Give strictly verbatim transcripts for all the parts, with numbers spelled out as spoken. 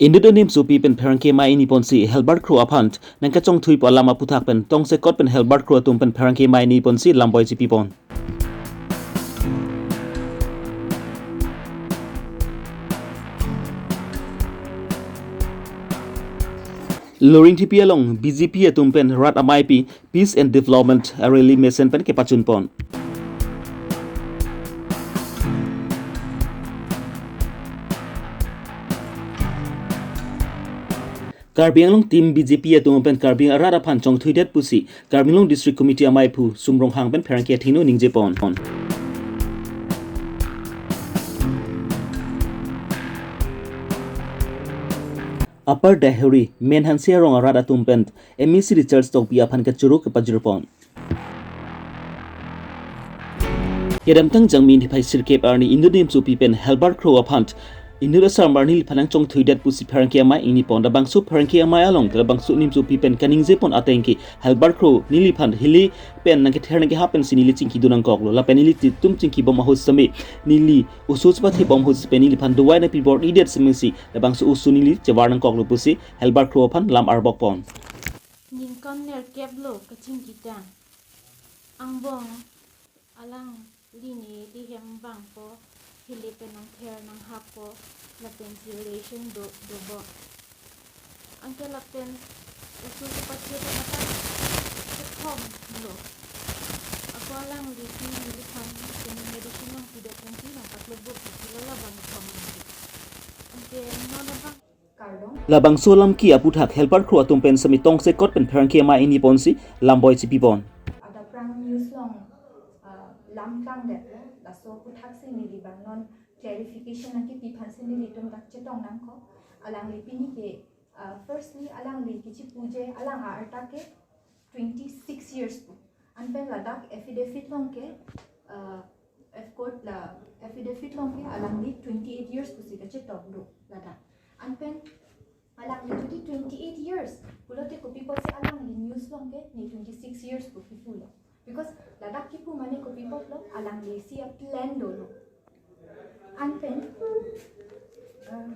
Inut Nimsopi pen pherangke amei ingni ponsi Helbert Kro aphan nangkachongthui pu alam aputhak pen tongsekot pen Helbert Kro atum pen pherangke amei ingni ponsi lamboi chipipon. Loringthepi along B J P atum pen rat ameipi Peace and Development a rally mesen pen kepachunpon. Karbi Anglong team B J P atum pen Karbi arat aphan chongthuidet pusi Karbi Anglong District Committee ameiphu Sum Ronghang pen pherangke athengno ningjepon. Upper Deihori, Menhansi arong arat atum pen M A C Richard Tokbi aphan kachoro kepajirpon. Kedamtang Jangmi niphai sirkep arni Inut Nimsopi pen Helbert Kro aphan Inut asar marni neliphan nangchongthuidet pusi pherangke amei ingnipon. Labangso pherangke amei along labangso Nimsopi pen kaningjepon ateng ke Helbert Kro neliphan hile pen nangkether nangkehap pensi neli chingkidun nangkoklo, lapen nelitum chingkibom ahut sitame neli oso chepathebom ahut sitame neliphan dovai nangpibor-idet semensi labangso oso neli chevar nangkoklo pusi Helbert Kro aphan lam arbokpon. Ningkan nerkep lo kachingkidun. Angbong alangli ne lihem vangpo, hile pen nangther nanghappo, lapen relation do, dobom. Anke lapen oso chepathe pen ata kethom lo. Ako alangli si neliphan kene medicine nangpidet pensi nangpaklo bo pusi labang kethom lo. Anke non abang Labangso alam ke aputhak Helbert Kro atum pen sitame tongsekot pen pherangke amei ingniponsi lamboi chipipon. Adap prang news along, ah, lam klangdetlo, laso aputhak si neli bang non clarification nangkipi aphansi nelitum dak chetong nangkok. Alangli pini ke, ah, firstly alangli kichipu je alang arta ke twenty-six years pu. Anpen ladak affidavit along ke, ah, F court la affidavit along ke alangli twenty-eight years pusi kachetong do ladak. Anpen alangli jodi twenty-eight years pulote kopi apotsi alangli news along ke ne twenty-six years pu kipulo. Because ladak kipu mane kopi apotlo, alangli si a-plan dolo. Anpen, uh,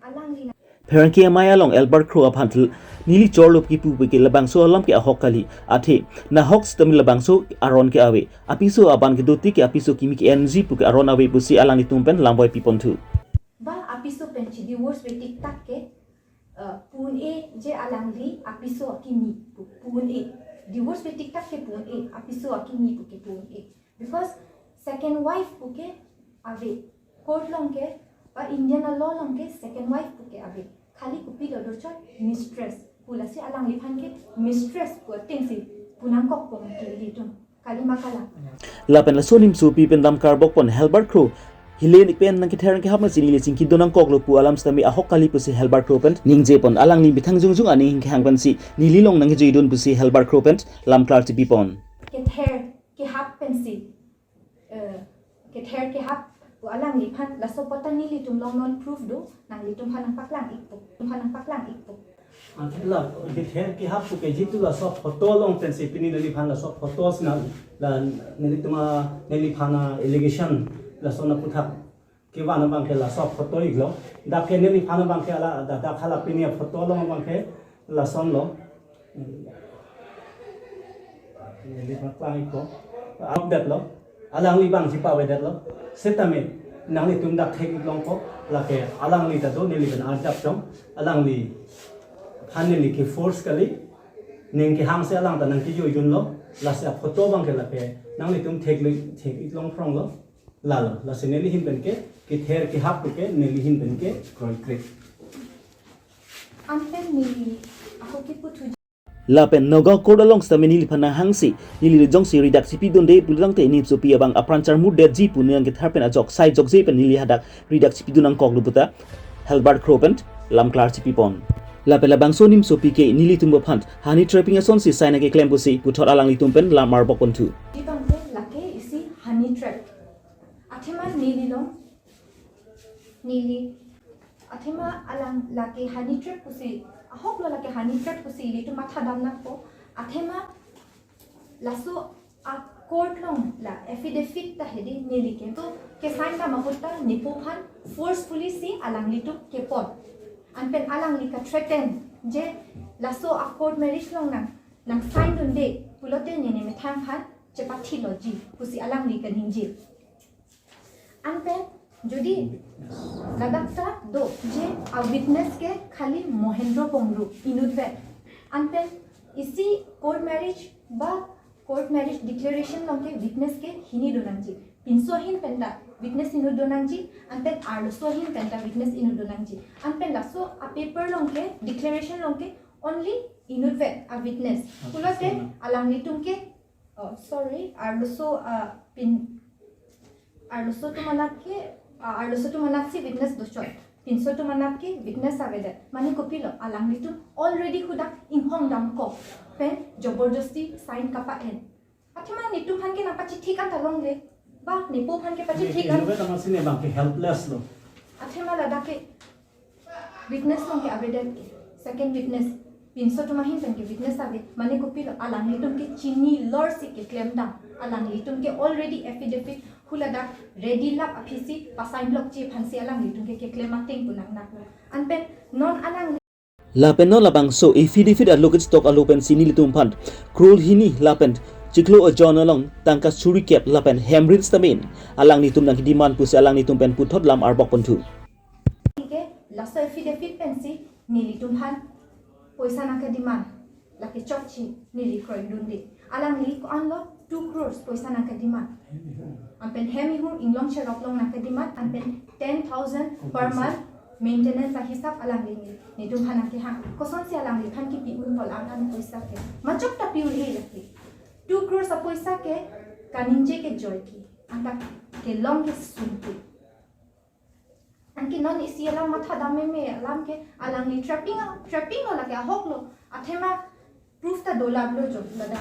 alangli na- Pherangke amei along Helbert Kro aphan tel neli chorlo kipu ke labangso alam ke ahok kali. Athe nahok sitame labangso aron ke ave. Apiso aban kedo tik ke apiso kimi ke-enji pu ke aron ave pusi alanglitum pen lamboi piponthu. Ba apiso pen chi divorce ve tik tak ke, uh, pu un-e je alangli apiso akimi pu, pu un-e. Divorce ve tik tak ke pu un-e, apiso akimi pu ke pu un-e. Because second wife pu ke ave. Court along ke, ba Indian law along ke second wife pu ke ave. Khali kopilo dochot, mistress pu, lasi alangliphan ke mistress pu atengsi pu nangkokpo mati ilitum. Kali ma kalang. Lapen laso Nimsopi pen lam karbokpon Helbert Kro hile pen nangkether nangkehap pensi neli chingkidun nangkoklo pu alam sitame ahok kali pusi Helbert Kro pen ningjepon. Alangli methang jongjong aning hingkehang pensi neli along nangkejuidun pusi Helbert Kro pen lam klar chipipon. Kether kehap pensi, eh, kether kehap pu alangliphan laso apot ta nelitum along non proof do, nanglitum aphan nangpaklang ikpo, aphan nangpaklang ikpo. Anke la kether kehap pu ke jitu laso photo along pensi pini neliphan laso photo si na la nelitum a neliphan a-allegation lason aputhak kevan abang ke laso photo iklo. Dak ke neliphan abang ke ala da, dak hala pini a-photo along abang ke lasonlo. Neliphan klang ikpo. Update lo. Alangli abang si pavedetlo. Sitame nanglitum dak thek-ik longpo. Lake alangli ta do, neli pen arjap chong. Alangliphan neli ke-force kali. Ning kehang si alang ta nangkejuidunlo. Lasi a-photo abang ke lake nanglitum thek-ik, thek-ik longphronglo. Lalo, lasi neli ahin pen ke, kether kehap pu ke, neli ahin pen ke kroikre. Anpen neli ako kipu thu. Lapen Nagaon court along sitame neliphan nanghangsi, neli jongsi ridak chipidunde pulotangte Nimsopi abang apran charmudetji pu nangkethar pen ajok sai jokje pen neli hadak ridak chipidun nangkoklo puta Helbert Kro pen lam klar chipipon. Lapen labangso Nimsopi ke nelitum aphan honey trapping asonsi sai nangkeklem pusi puthot alanglitum pen lam arbokponthu. Di bangke lake isi honey trap. Athema neli along, neli, athema alang lake honey trap pusi, ahoklo lake honey trap pusi ilitum mathadam nangpo. Athema laso a-court along la affidavit ta hedi neli ke to ke-sign dam ahut ta nepo aphan forcefully si alanglitum kepon. Anpen alangli ka-threaten je laso a-court marriage along nang, nang sign dunde pulote ne nemethang aphan chepathi loji pusi alangli kaningje. Anpen jodi ladak ta do je a-witness ke khali Mohendro Pongru inutvet. Anpen isi court marriage ba court marriage declaration along ke witness ke hini donangji. Pinso ahin penta witness inut donangji, anpen arloso ahin penta witness inut donangji. Anpen laso a-paper along ke, declaration along ke only inutvet a-witness. Pulote alanglitum ke, oh, sorry, arloso, ah, pin, arloso atum anat ke, ah, arloso atum anatsi witness dochot. Pinso atum anat ke witness avedet. Mane kopilo, alanglitum already hadak inghong damkok pen joborjosti sign kapa-en. Athema netum aphan ke nangpachethik an ta longle. Ba nepo aphan ke pachethik an. Inutvet amatsi ne abang ke helpless lo. Athema ladak ke witness along ke avedet ke. Second witness. Pinso atum ahin pen ke witness ave. Mane kopilo, alanglitum ke chinilorsi keklem dam. Alanglitum ke already affidavit huladak ready lap aphisi pa-sign lokji aphansi alanglitum ke keklem ateng pu nangnak. Anpen non alang Lapen non labangso affidavit alo kechestok alo pensi nelitum aphan crore hini lapen chiklo ajon along tangka suri kep lapen hem reels tamin alanglitum nangkedemand pusi alanglitum pen puthot lam arbok ponthu. Ke laso affidavit pensi nelitum aphan poisa nangkedemand, lake chokche neli kroidunde. Alangli ko-anlo two crores poisa nangkedemand. Anpen hem ihum inglong cherok along nangkedemand, anpen ten thousand per month maintenance ahisap alangli ne, netum aphan nangkehang. Kosonsi alangliphan kipi unpo la-an an poisa ke? Majok ta pi un-e lake. Two crores apoisa ke kaningje ke joike. Anke kelong ke suntu. Anke non isi alam matha dam meme alam ke alangli trapping a, trapping lo lake ahok lo. Athema proof ta dolaplo jo ladak.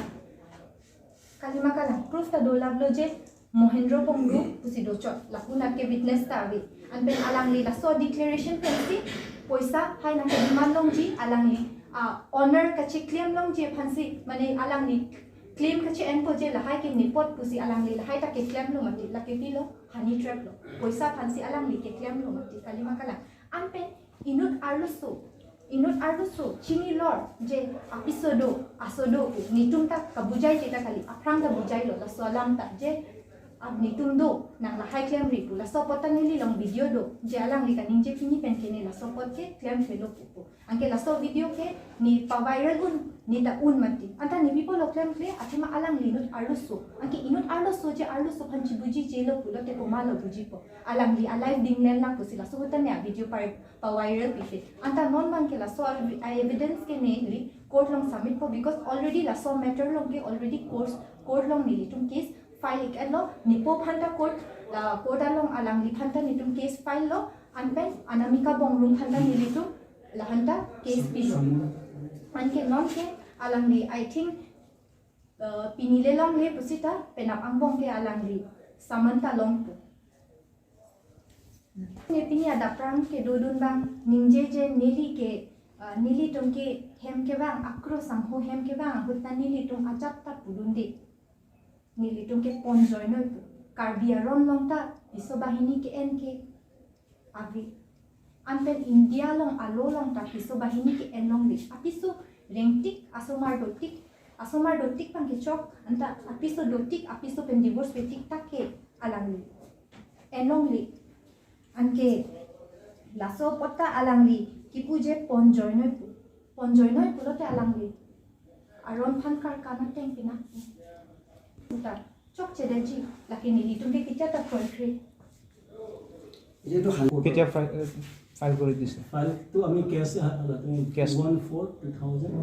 Kalima kalang, proof ta dolaplo je Mohendro Pongru pusi dochot. Lapu anat ke witness ta ave. Anpen alangli laso declaration pensi poisa hai nangkedemand longji, alangli, ah, honor kacheklem longji aphansi, mane alangli claim kache-enpo je lahai ke nepot pusi alangli lahai ta keklemlo mati, lake pilo, honey trap lo. Poisa aphansi alangli keklemlo mati, kalima kalang. Anpen inut arloso, inut arloso chinilor je apiso do, aso do pu, netum ta kabujaije ta kali, aphrang ta bujailo laso alam ta je, ah, netum do, nang lahai klemri pu, laso apot ta neli along video do, je alangli kaningje pini pen ke ne laso apot ke klemkle lo pu pu. Anke laso video ke ne pa-viral un, ne ta un mati. Anta ne pi apotlo klemkle, athema alangli inut arloso. Anke inut arloso je arloso aphan chibujijelo pulote komatlo bujipo? Alangli a-life dinglen lang pusi laso ahut ta ne a-video pa, pa-viral pipe. Anta non abang ke laso a, a-evidence ke neli court along submitpo, because already laso matter along ke already court, court along nelitum case file ik-etlo, nepo aphan ta court, la court along alangliphan ta netum case file lo, anpen Anamika Bongrung aphan ta nelitum lahai ta case pilo. Anke non ke alangli, I think, uh, pini le longle pusita penap angbong ke alangli summon ta longpo. Ne pini adap aphrang kedodun abang ningjeje neli ke, uh, nelitum ke hem kevang, akro sangho hem kevang ahut ta nelitum ajat ta pudunde. Nelitum ke pon joinoi pu. Karbi aron along ta piso banghini ke-en ke ave. Anpen India along alo along ta piso banghini ke-en longle. Apiso rengtik, asomar dotik, asomar dotik abang ke chok, anta apiso dotik, apiso pen divorce petik ta ke alangli en longle. Anke laso apot ta alangli kipu je pon joinoi pu. Pon joinoi pulote alangli aron aphan karkan ateng pina. Uta chokche detji, lake nelitum ke ketia ta kroikre. এইটো হাংকোৰ্টৰ। কেতিয়া file, file কৰি দিছে? ফাইলটো আমি কেছ, আ, আ, তুমি case. One four two thousand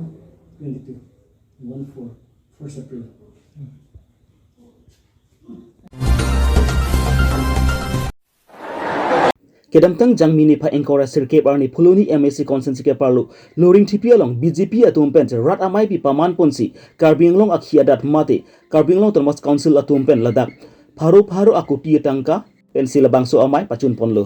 twenty two। One four, first April। Kedamtang Jangmi niphai ingkoi ra sirkep arni Phuloni M A C constituency keparlo Loringthepi along B J P atum pen rat amei pi paman ponsi Karbi Anglong akhei adat mate Karbi Anglong Autonomous Council atum pen ladak pharo pharo akoti atangka pensi labangso amei pachun ponlo.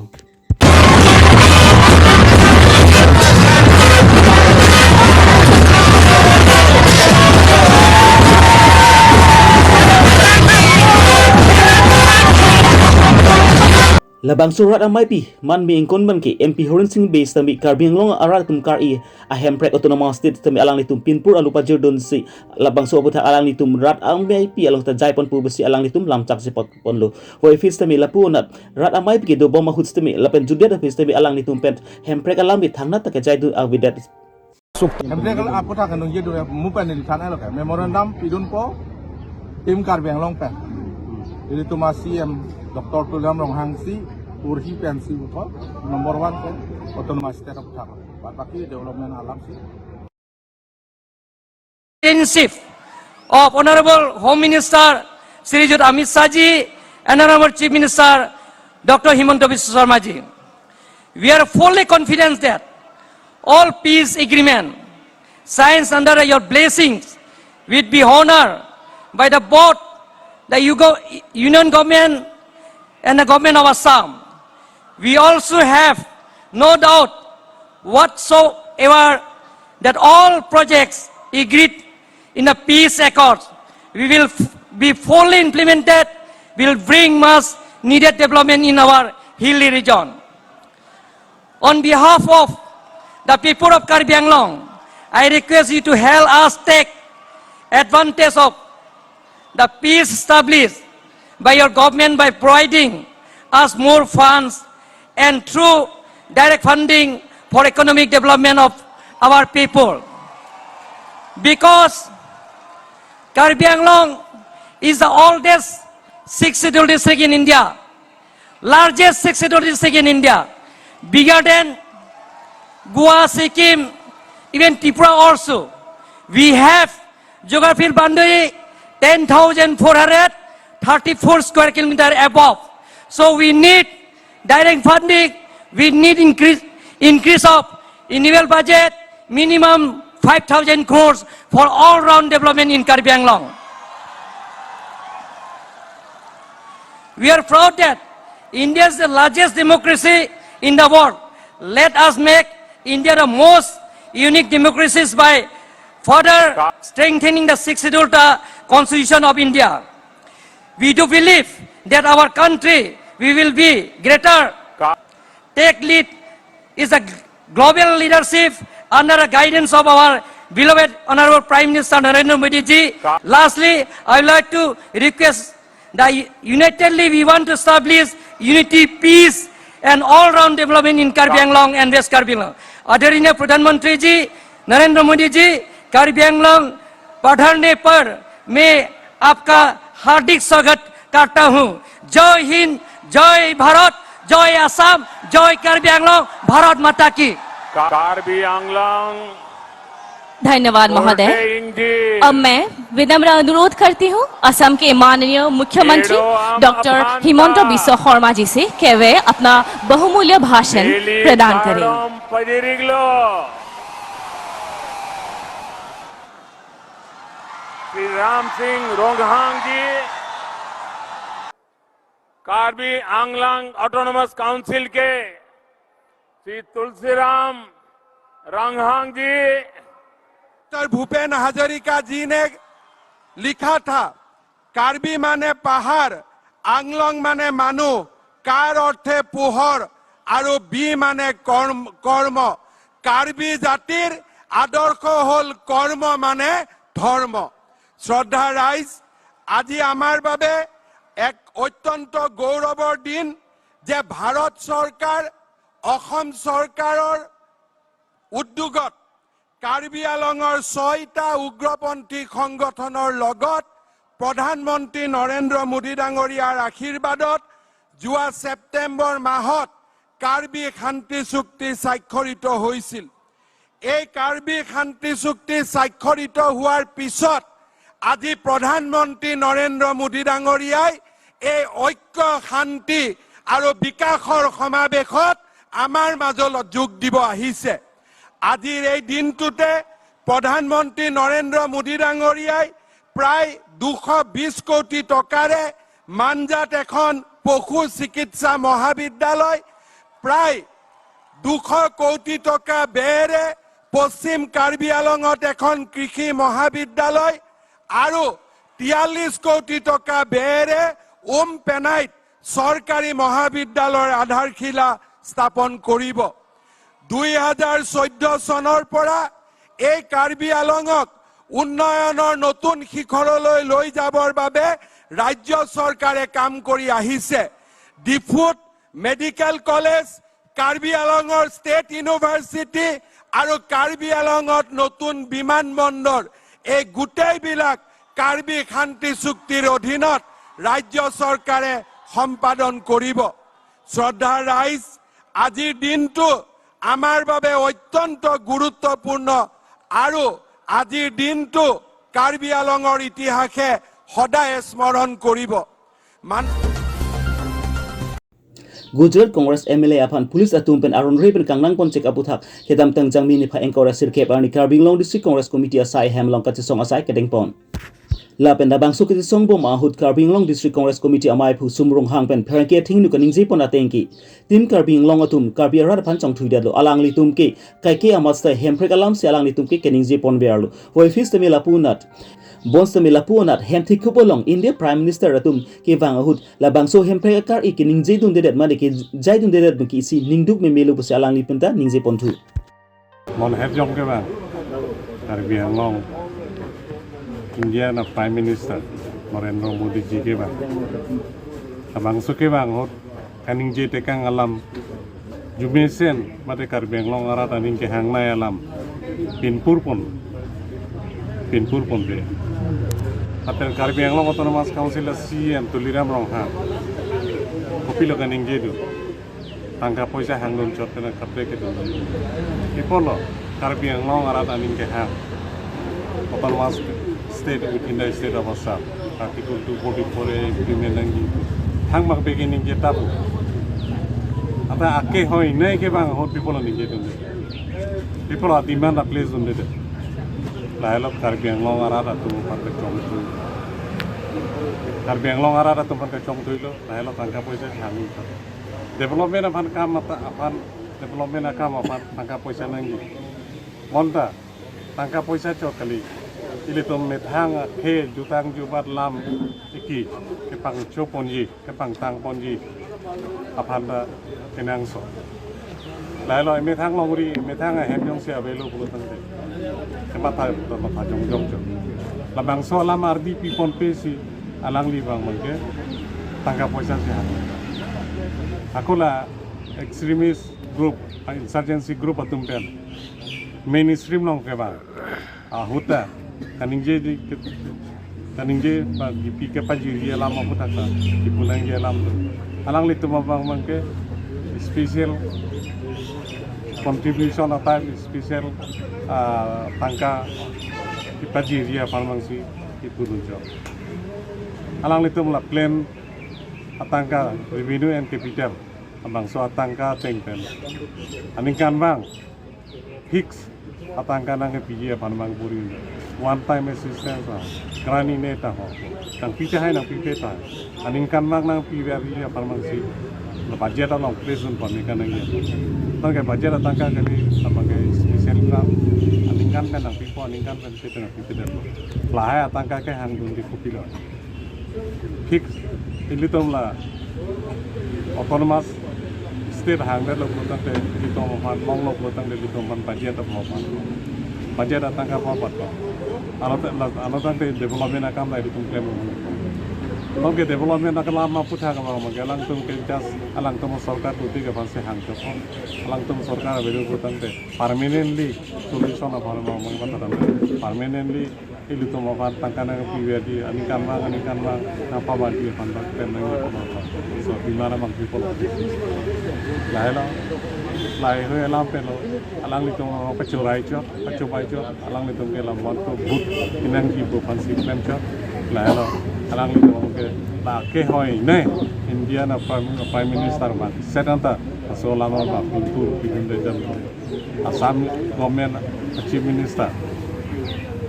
Labangso rat ameipi manme ingkon abang ke M P Horen Sing Bey sitame Karbi Anglong arat atum kar-i a Hemprek Autonomous State sitame alanglitum pinpur alu pajirdunsi labangso aputhak alanglitum rat ameipi along ta jaiponpo pusi alanglitum lamchak chepot ponlo. Puvoiphit sitame lapu anat rat ameipi ke dobom ahut sitame lapen jutdet ahut sitame alanglitum pen Hemprek alam ke thangnat ta kejaidun avedet. Hemprek aputhak kanung ye dure mupen neli than elo ke memorandum pidunpo Team Karbi Anglong pen. Ilitum a C M Doctor Tuliram Ronghang si urhi pensi uko number one pen Autonomous State aputhak. Bad baki development alam si. Citizenship of Honorable Home Minister Shri Jyoti Amit Shah ji and Honorable Chief Minister Doctor Himanta Biswa Sarma ji. We are fully confident that all peace agreement signed under your blessings will be honored by the both the Yugo-, Union Government and the Government of Assam. We also have no doubt whatsoever that all projects agreed in the peace accords we will f-, be fully implemented, will bring much needed development in our hilly region. On behalf of the people of Karbi Anglong, I request you to help us take advantage of the peace established by your government by providing us more funds and through direct funding for economic development of our people. Because Karbi Anglong is the oldest sixth schedule district in India, largest sixth schedule district in India, bigger than Goa, Sikkim, even Tripura also. We have geographical boundary ten thousand four hundred thirty-four square kilometer above. So we need direct funding, we need increase, increase of annual budget, minimum five thousand crores for all-round development in Karbi Anglong. We are proud that India is the largest democracy in the world. Let us make India the most unique democracies by further strengthening the Sixth Schedule, the Constitution of India. We do believe that our country, we will be greater take lead is a global leadership under the guidance of our beloved Honorable Prime Minister Narendra Modi ji. Lastly, I would like to request that unitedly we want to establish unity, peace, and all-round development in Karbi Anglong and West Karbi Anglong. आदरणीय प्रधानमंत्री जी नरेंद्र मोदी जी, कार्बी आंगलोंग पधारने पर मैं आपका हार्दिक स्वागत करता हूं। जय हिंद, जय भारत, जय असम, जय कार्बी आंगलोंग, भारत माता की। कार्बी आंगलोंग धन्यवाद महोदय। Ortheng ji। अब मैं विनम्र अनुरोध करती हूँ असम के माननीय मुख्यमंत्री Edo am doctor aphan Himanta ta बिस्व शर्मा जी से कि वे अपना बहुमूल्य भाषण neli प्रदान करें। Kardom pajiriklo Shri Ram Singh Ronghang ji, Karbi Anglong Autonomous Council के श्री तुलसीराम रंगहांग जी। डॉक्टर भूपेन हजारिका जी ने लिखा था, কাৰ্বি মানে পাহাৰ, আংলং মানে মানুহ, কাৰ অৰ্থে পোহৰ আৰু বি মানে কৰ্ম, কৰ্ম। কাৰ্বি জাতিৰ আদৰ্শ হ'ল কৰ্ম মানে ধৰ্ম। শ্ৰদ্ধা ৰাইজ, আজি আমাৰ বাবে এক অত্যন্ত গৌৰৱৰ দিন যে ভাৰত চৰকাৰ, অসম চৰকাৰৰ উদ্যোগত কাৰ্বি আলঙৰ ছয়টা উগ্ৰপন্থী সংগঠনৰ লগত প্ৰধানমন্ত্ৰী নৰেন্দ্ৰ মোদী ডাঙৰীয়াৰ আশীৰ্বাদত যোৱা ছেপ্টেম্বৰ মাহত কাৰ্বি শান্তি চুক্তি স্বাক্ষৰিত হৈছিল। এই কাৰ্বি শান্তি চুক্তি স্বাক্ষৰিত হোৱাৰ পিছত আজি প্ৰধানমন্ত্ৰী নৰেন্দ্ৰ মোদী ডাঙৰীয়াই এই ঐক্য, শান্তি আৰু বিকাশৰ সমাৱেশত আমাৰ মাজত যোগ দিব আহিছে। আজিৰ এই দিনটোতে প্ৰধানমন্ত্ৰী নৰেন্দ্ৰ মোদী ডাঙৰীয়াই প্ৰায় দুশ বিশ কোটি টকাৰে মাঞ্জাত এখন পশু চিকিৎসা মহাবিদ্যালয়, প্ৰায় দুশ কোটি টকা ব্যয়েৰে পশ্চিম কাৰ্বি আলঙত এখন কৃষি মহাবিদ্যালয় আৰু তিয়াল্লিছ কোটি টকা ব্যয়েৰে উমপেনাইত চৰকাৰী মহাবিদ্যালয়ৰ আধাৰশিলা স্থাপন কৰিব। দুই হাজাৰ চৈধ্য চনৰ পৰা এই কাৰ্বি আলঙক উন্নয়নৰ নতুন শিখৰলৈ লৈ যাবৰ বাবে ৰাজ্য চৰকাৰে কাম কৰি আহিছে। ডিফুত মেডিকেল কলেজ, কাৰ্বি আলঙৰ ষ্টেট ইউনিভাৰ্চিটি আৰু কাৰ্বি আলঙত নতুন বিমানবন্দৰ, এই গোটেইবিলাক কাৰ্বি শান্তি চুক্তিৰ অধীনত ৰাজ্য চৰকাৰে সম্পাদন কৰিব। শ্ৰদ্ধাৰ ৰাইজ, আজিৰ দিনটো আমাৰ বাবে অত্যন্ত গুৰুত্বপূৰ্ণ আৰু আজিৰ দিনটো কাৰ্বি আলঙৰ ইতিহাসে সদায় স্মৰণ কৰিব। মান- Gujarat Congress M L A aphan police atum pen aron re pen kangnang ponchek aputhak kedamtang Jangmi niphai ingkoi ra sirkep arni Karbi Anglong District Congress Committee asai hem along kachesong asai kedeng pon. Lapen labangso kachesong bom ahut Karbi Anglong District Congress Committee amei aphu Sum Ronghang pen pherangke athengno kaningje pon ateng ke Team Karbi Anglong atum Karbi arat aphan chongthui detlo, alanglitum ke kaike amat ta Hemprek alam si alanglitum ke kaningje pon verlo. Voiphis tame lapu anat, bonsitame lapu anat Hemthikhup along India Prime Minister atum kevang ahut labangso Hemprek akar-i kaningje dundedet mane kejai dundedet pen ke isi ningduk memelo pusi alangli pen ta ningje ponthu. Mon Herjong kevang Karbi Anglong, India na Prime Minister Narendra Modi ji kevang. Labangso kevang ahut kaningje tekang alam, jumesen mate Karbi Anglong arat aning kehangnei alam pinpur pon, pinpur ponpe. Lapen Karbi Anglong Autonomous Council a C E M Tuliram Ronghang kopilo kaningje dun? Tangka poisa hangdun chot pen kaprek kedun. Ipolo Karbi Anglong arat aning kehang Autonomous State within the State of Assam, Article two forty-four A implement nangji. Thang mak begi ningje tabu. Ata ake hoinei kevang ahut pi apotlo ningje dunde? Pi apotlo a demand a place dunde? Lahelo Karbi Anglong arat atum aphan kachongthui. Karbi Anglong arat atum aphan kachongthuilo, lahelo tangka poisa hangdun chot. Development aphan kam ata aphan, development akam aphan tangka poisa nangji. Bonta tangka poisa chot kali. Ilitum methang akhei jutang jubat lam iki kepangcho ponji, kepangtang ponji aphan ta kenangsot. Lahelo methang longri, methang ahem jongsi avelo pulo tangte, kematha ta matha jongjong chot. Labangso alam ardi pi ponpe si alangli abang abangke tangka poisa si hang. Ako la extremist group, insurgency group atum pen mainstream along kevang ahut ta kaningje di ke-, kaningje ba D P kepajirji alam aputhak ta kipu nangji alam do. Alanglitum abang abangke special contribution atau special, ah, tangka kepajirji aphan abang si kipu dun chot. Alanglitum la plain atangka, revenue and capital, labangso atangka ateng pen aningkan abang fix atangka nangkepiji aphan abang buri. One time assistance a, grant inei ta ho, nangpi tahai nangpipe tahai, aningkan abang nangpiverji aphan abang si la budget along place dun pon aningkan nangji. Tangke budget atangka kali, abangke special grant aningkan pen nangpipo, aningkan pen seta nangpipe det. Lahai atangka kehangdun di kopilo? Fix ilitum la Autonomous State hangdetlo pulo tangte ilitum aphan longlo pulo tangte ilitum aphan budget aphan, budget atangka aphan patlo. Ano ta-, la-, ano tangte development akam la ilitum klem lo. Tangke development akam alam aputhak abang abangke alangtum ke just alangtum sorkar tuti ke aphan si hangchot. Alangtum sorkar avelo pulo tangte permanently solution aphan abang abang patadam, permanently ilitum aphan tangka nangpiverji, aningkan abang, aningkan abang nangpamarji aphan abang klem nangji pulo. So, demand abang pi apotlo? Lahelo, lahei alam pen lo, alanglitum abang pachorai chot, pachobai chot, alanglitum ke la vote ko vote inangji pu aphan si klem chot. Lahelo, alanglitum ke la ake hoinei India na Prime, Prime Minister abang seta ta laso alam abang pinpur pidunde jam. Assam government Chief Minister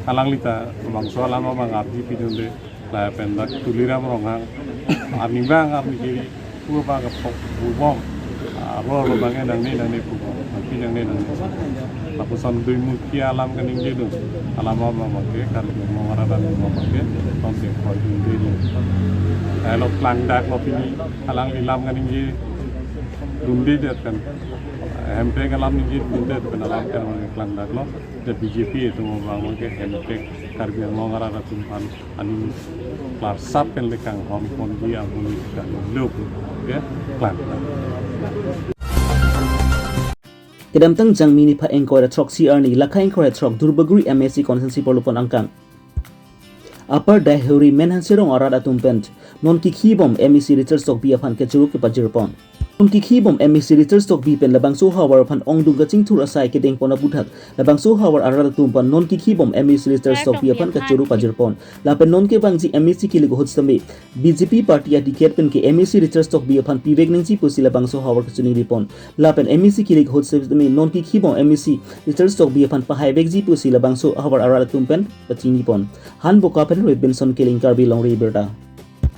alangli ta labangso alam abang ardi pidunde, lapen dak Tuliram Ronghang arni abang arni kiri pu abang kepok bubom, aro aro abang nangne nangne bubom, nangpi nangne nangne. Lapuson dui muki alam kaningje dun, alam abang abangke Karbi Anglong arat atum abangke tongsi koi dunde lo. Alo klangdaklo pini, alangli lam kaningje dundedet pen, hemprek alam ningje dundedet pen alam pen klangdaklo. Te B J P atum abang ke hemprek Karbi Anglong arat atum aphan aning klarsap pen le kanghon ponji amonit kali lo ke klangdak. Kedamtang Jangmi niphai ingkoi ra throk C R ni lakha ingkoi ra throk Duarbagori M A C constituency porlupon angkang Upper Daihori Menhanse rong arat atum pen non kikhi bom M A C Richard Tokbi aphan kechoro kepajirpon. Non kikhi bom M A C Richard Tokbi pen labangso havar aphan ongdung kachingthur asai kedengpon aputhak labangso havar arat atum aphan non kikhi bom M A C Richard Tokbi aphan kechoro pajirpon. Lapen non kevangji M A C kilik ahut sitame B J P party aticket pen ke M A C Richard Tokbi aphan pivek nangji pusi labangso havar kachiningripon. Lapen M A C kilik ahut sitame non kikhi bom M A C Richard Tokbi aphan pahaivekji pusi labangso havar arat atum pen pachinipon. Hanboka pen Robinson Killing, Karbi Longri Abirta.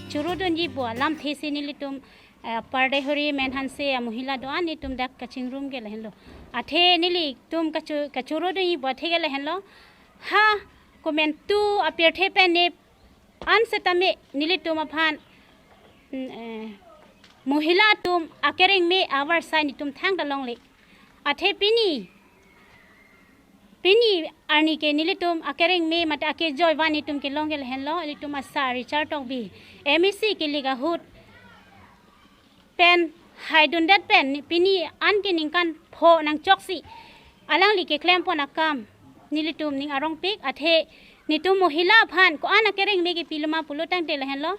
Choro dunji pu alamthe si nelitum, eh, Upper Daihori Menhanse amohila do-an netum dak kachingrum ke lahenlo. Athe nelitum kacho-, kachoro dunji pu athe ke lahenlo. Ha komantu apirthe pen ne an setame nelitum aphan, mm, eh, mohila atum akereng me avarsai netum thangta longle. Athe pini, pini arni ke nelitum akereng me mate akejoi van netum kelong ke lahenlo, nelitum asar Richard Tokbi M A C kilik ahut pen haidundet pen ni pini an ke ningkan pho nangchoksi alangli keklempon akam nelitum ning arongpik. Athe netum mohila aphan ko-an akereng me kepiloma pulo tangte lahenlo,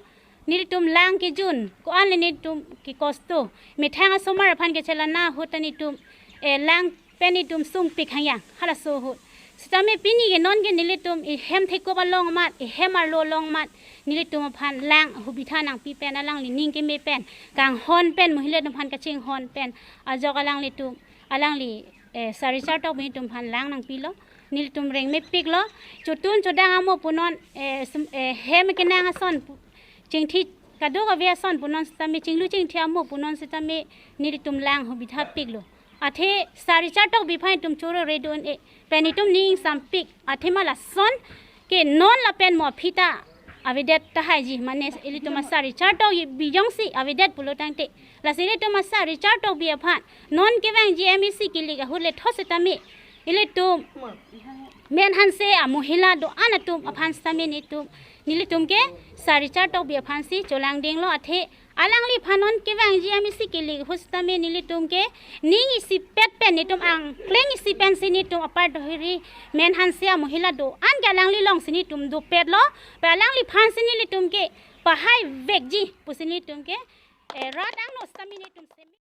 nelitum lang kejun, ko-an le netum kekosto, methang asomar aphan kechelana ahut ta netum, eh, lang pen netum sungpik hangyang halaso ahut. Sitame pini ke non ke nelitum ihem thekup along amat, ihem arlo along amat nelitum aphan lang hubitha nangpi pen alangli ning keme pen kanghon pen mohila atum aphan kachinghon pen ajok alanglitum, alangli, eh, sar Richard Tokbi netum aphan lang nangpilo. Nelitum rengmepiklo. Chotun chodang amo punon, eh, sum-, eh, hem kenang ason pu-, chingthi kadokave ason punon sitame, chinglu chingthi amo punon sitame nelitum lang hubitha piklo. Athe sar Richard Tokbi aphan netum choro redun e pen netum ning sampik. Athema lason ke non lapen mo aphi ta avedet tahaiji, mane ilitum asar Richard Tokbi jongsi avedet pulo tangte, lasi ilitum asar Richard Tokbi aphan non kevangji M A C kilik ahut le thot setame ilitum Menhanse amohila do-an atum aphan sitame netum, nelitum ke sar Richard Tokbi aphan si cholangdinglo. Athe alangliphan non kevangji M A C kilik ahut sitame nelitum ke ning isipet pen netum angkleng isi pensi netum Upper Daihori Menhanse amohila do-an ke alangli alongsi netum dopetlo. Pe alangliphan si nelitum ke pahaivekji pusi netum ke, eh, rat angno sitame netum semi